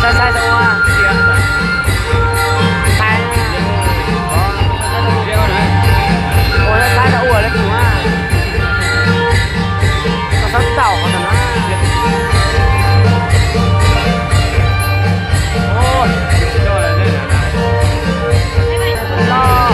ຊາຍຊາຍຕະອົວ ແພງ ໂອ້ຍ ຊາຍຕະອົວເລີຍກູວ່າ ຕ້ອງສັກເຕົາເຂົາຊັ້ນນະ ໂອ້ຍ ສຸດຍອດເລີຍນະ ຫຼໍ່.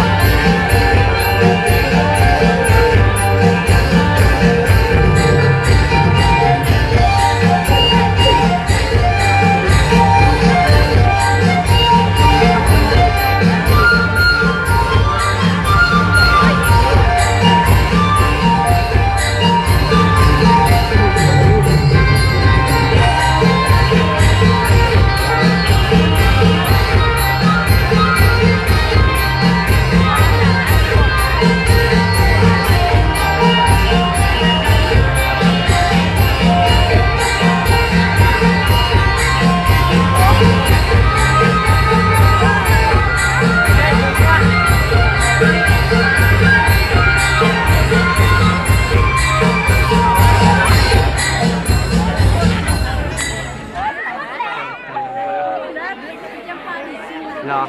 ເນາະ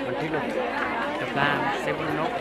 ບັນທຶກເນາະ ກັບລາວ ເຊບເບິ່ງນົກ.